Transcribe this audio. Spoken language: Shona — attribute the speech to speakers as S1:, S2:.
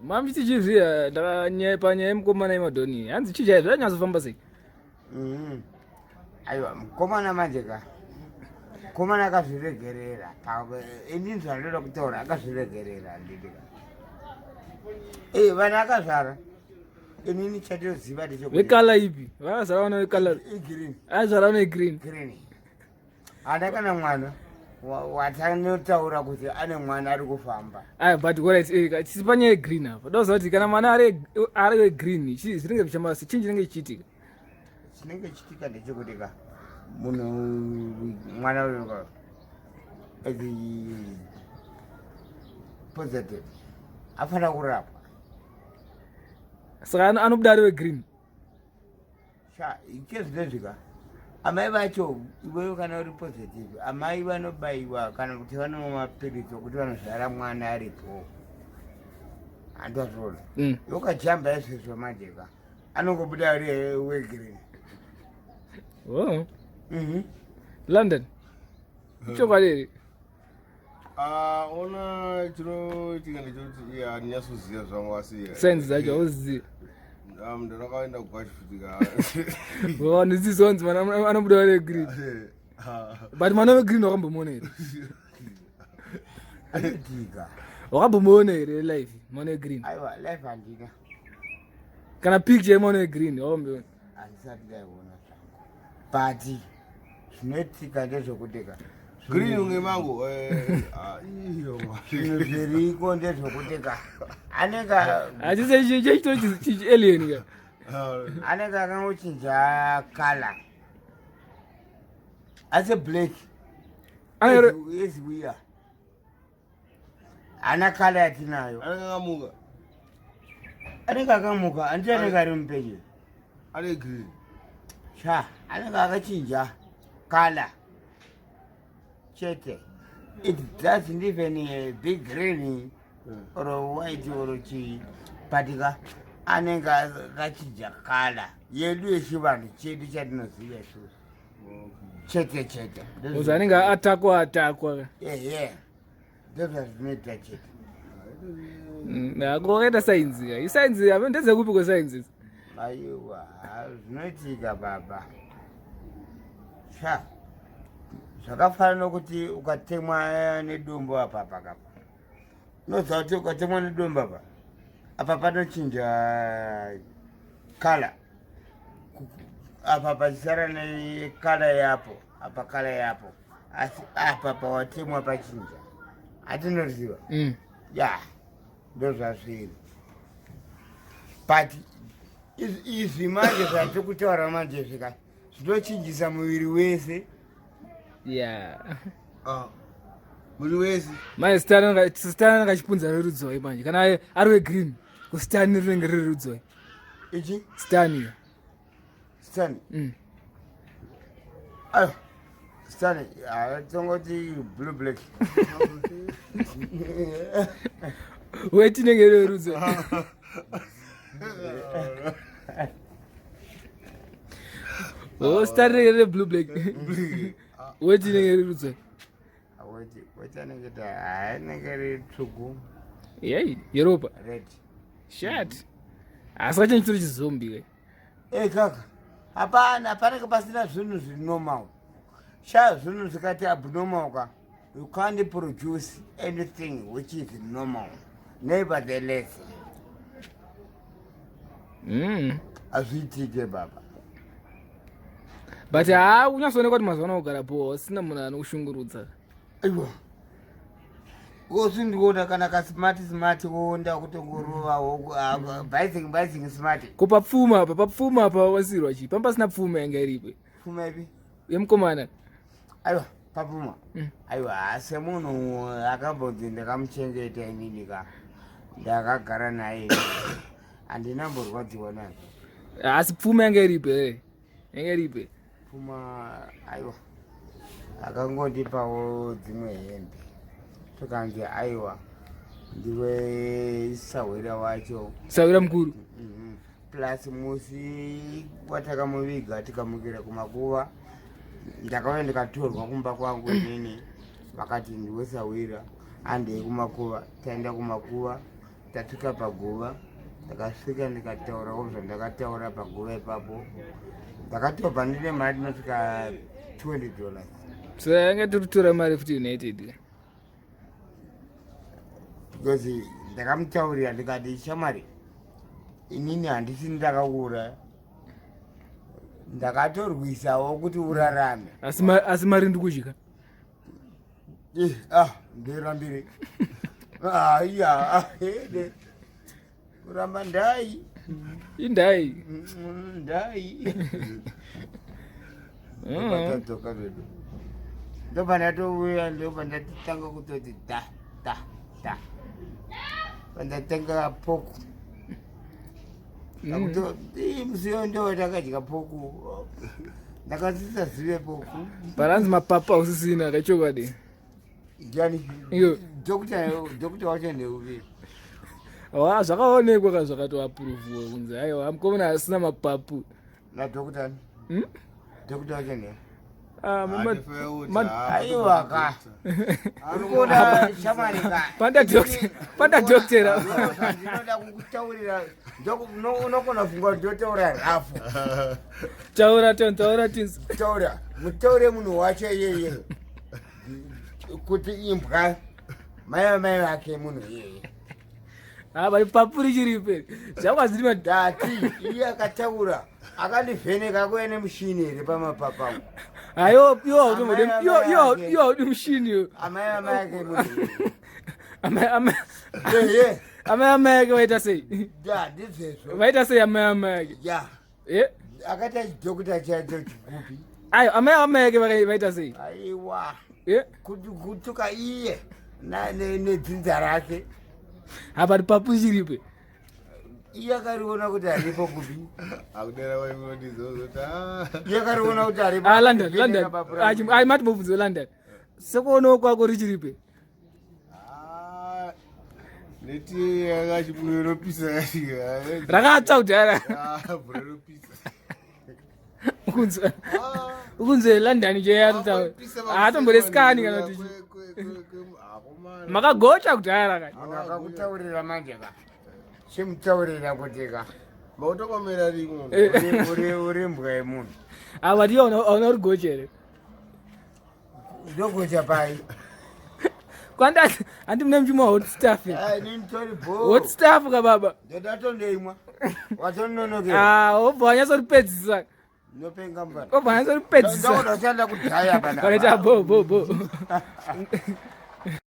S1: Mambiti chizvi ndakanyaya panyaya yemukomana yemadhoni. Hanzi chii chaizvo zvanyazofamba sei?
S2: Aiwa, mukomana manje ka, mukomana akazviregerera. Ini zvandoda kutaura, akazviregerera, handiti ka? Vana akazvara, inini chandinoziva ndechekuti
S1: Vecolour ipi? Vakazvara vana vecolour.
S2: Igreen.
S1: Azvara vana vegreen.
S2: Green. Hana kana mwana watanotaura kuti ane mwana ari kufamba.
S1: Aya, but alright, tisi panyaya yegreen apa. Ndoziva kuti kana mwana ari wegreen, zvinenge zvichamba sei? Chii chinenge chichiitika?
S2: Chinenge chichiitika ndechekuti ka, munhu, mwana uyu ka, is positive, afanira kurapwa.
S1: Saka anobuda ari wegreen.
S2: Sha, ichezvinezvi ka, amai vacho, iwewe kana uri positive, amai vanobayiwa kana kuti vanomwa mapiritsi okuti vanozvara mwana aripo, handazvona. Ukajamba izvezvo manje ka, anongobuda ari wegreen.
S1: Oh. London. Chokwadi here?
S3: Ah, ona, chinoitika ndechekuti iye handinyatsoziva zvangu, asi
S1: Sainzi dzacho hauzizivi.
S3: Ndakaenda kugwachifutika.
S1: Vanhu zizonzi mwana anobuda ari wegreen. But mwana wegreen wakambomuona here?
S2: Anoitika.
S1: Wakambomuona here live mwana wegreen?
S2: Aiwa, live handina.
S1: Kana picture yemwana wegreen wakamboiona?
S2: Handisati ndaiona zvangu, but zvinoitika ndezvekuti ka,
S3: Green unge mango, ah, iyo.
S2: Zvinhu zviriko ndezvekuti ka, anenge
S1: Achise chechito chialien ka.
S2: Anenge akangochinja colour, asi black. As we are, haana colour yatinayo.
S3: Anenge akamuka.
S2: Anenge akamuka, anditi anenge ari mupenyu.
S3: Ane green.
S2: Sha, anenge akachinja colour chete. It doesn't even be green or white or chii, but ka anenge akachinja colour yedu yechivanhu chedu chatinoziva isusu chete chete.
S1: Uzi anenge atakwa atakwa.
S2: Ehe, ndozvazvinoita chete.
S1: Ako wakaita sainzi ka. Isainzi apa ndezekupi kwesainzi idzi?
S2: Aiwa, zvinoitika baba. Sha, zvakafanana nokuti ukatemwa nedombo apa pakapa, unoziva kuti ukatemwa nedombo apa, apa panochinja colour, apa pachisara necolour yapo, apa colour yapo, asi apa pawatemwa pachinja, hatinoziva. Ya, ndozvazviri, but izvi manje zvatiri kutaura manje zvika zvinochinjisa muviri wese.
S3: Ah, muri wese.
S1: Mai, sitani anenge achipunza rerudzoi manje kana ari wegreen? Kusitani rinenge riri rudzoi?
S2: Ichi?
S1: Sitani.
S2: Stani. Ayo, stani tongoti blue black.
S1: Weti inenge iri rudzoi? Oh, sitani rinenge riri blue black, weti inenge iri rudzoi?
S2: Weti, weti anenge ta, anenge riri tsvuku.
S1: Yei yeropa.
S2: Red.
S1: Shat, asi kacho chitori chizombi ke.
S2: E kaka, hapana, panenge pasina zvinhu zviri normal. Sha, zvinhu zvikati abnormal ka, you can't produce anything which is normal, nevertheless. Hazviitike baba.
S1: But haa, unyatsoonekwa kuti mazuva ano kugara po usina munhu anokushungurudza.
S2: Aiwa, usindiona kana kasmart smart wonda kutongorovawo bhaising bhaising smart.
S1: Ko papfuma apa, papfuma apa wasirwa chii? Pamba pasina pfuma yanga iripo?
S2: Pfuma ipi?
S1: Yemukomana.
S2: Aiwa, papfuma. Aiwa, semunhu akambonzi ndakamuchengeta inini ka, ndakagara naye, handina mborwadziwa nazvo.
S1: Asi pfuma yanga iripo here? Yanga iripo?
S2: Pfuma, aiwa, akangondipawo dzimwe hembe, tokanzi aiwa, ndiwe sahwira wacho.
S1: Sahwira mukuru.
S2: Plus musi watakamuviga, tikamukira kumakuva, ndakauya ndikatorwa kumba kwangu inini, vakati ndiwe sahwira, handei kumakuva. Taenda kumakuva. Tasvika paguva, ndakasvika ndikataurawo zvandakataura paguva ipapo. Ndakatobva ndine mari inosvika $20.
S1: So yanga tiri mari futi United.
S2: Because ndakamutaurira ndikati, shamwari, inini handisi ndakaura, ndakatorwisawo kuti urarame.
S1: Asi mari ndikudya.
S2: Ah, ndirambire aiya ede kuramba ndai.
S1: Indai.
S2: Ndai. Tadzoka zvedu, ndobva ndatouya, ndobva ndatotanga kutoti da da da, pandatenga pork. Musiyo ndo takadya pork, ndakasisazive pork.
S1: Paranzi mapapa usisina kachokwadi.
S2: Ndiani?
S1: Iyo.
S2: Doctor wacho ndeupi?
S1: Wa zvakaonekwa ka, zvakatoapuruvhuwa kunzi aiwa, mukomana asina mapapu.
S2: Nadoctor?
S1: Hmm?
S2: Doctor wacho ndeu?
S1: Ah,
S2: Aiwa ka, urikuona shamwari ka.
S1: Panda doctor, panda doctor.
S2: Ndinoda kukutaurira, unogona kufunga kuti ndotaura rafu.
S1: Taura ton, taura tins.
S2: Taura, mutaure munhu wacho iyeye kuti imbwa mai vamai vake munhu iyeye.
S1: Ah, bari papu richiripe zvakwaziri
S2: Ndati iye akataura akandivheneka kuya nemushini here pamapapangu?
S1: Ayo, iwo hautombode.
S2: Amai,
S1: Iwo
S2: amai
S1: iwo
S2: ake.
S1: Iwo haudi mushini iwo.
S2: Amai vamai ake munhu iyeye.
S1: Amai amai
S2: Ehe.
S1: Amai amai ake vaita sei?
S2: Ya, ndizvezvo.
S1: Vaita sei amai amai ake?
S2: Ya.
S1: Eh.
S2: Akaita chidoctor chacho chikupi?
S1: Ayo, amai amai ake vaita sei?
S2: Aiwa.
S1: Eh.
S2: Kuti kutuka iye nedzinza rake.
S1: Apa papu chiripe.
S2: Iye akariona kuti haripo kupi?
S3: Akudera waimodizozoti.
S2: Iye akariona kuti haripo.
S1: Ah, London.
S2: Kuvheneka
S1: London.
S2: papurazi.
S1: Ai, mati mubvunzo London, sekuonawo kwako richiripe.
S3: Neti yakachibuyo inopisa.
S1: Rakatsva kudhara.
S3: Bvura inopisa.
S1: Ukunzwa, ukunzwe London cheyatotaura haatombore-scan kana kuti makagocha kudhara kani.
S2: Munhu akakutaurira manje ka, chimutaurira kuti ka
S3: Mautokomera rimwe.
S2: Uri mbwa yemunhu.
S1: Apa ndiyo auna uri gocha here?
S2: Ndogocha pai?
S1: Kwanda handi mune muchimwa hot stuff here?
S2: Ai, inini tori bo.
S1: Hot stuff ka baba.
S2: Ndodatondeimwa, watononokera.
S1: Ah, wobva wanyatsoripedzisa.
S2: Nopenga mvana.
S1: Wobva wanyatsoripedzisa.
S2: Ndokuda kushanda kudhaya.
S1: Kanoita bo bo bo.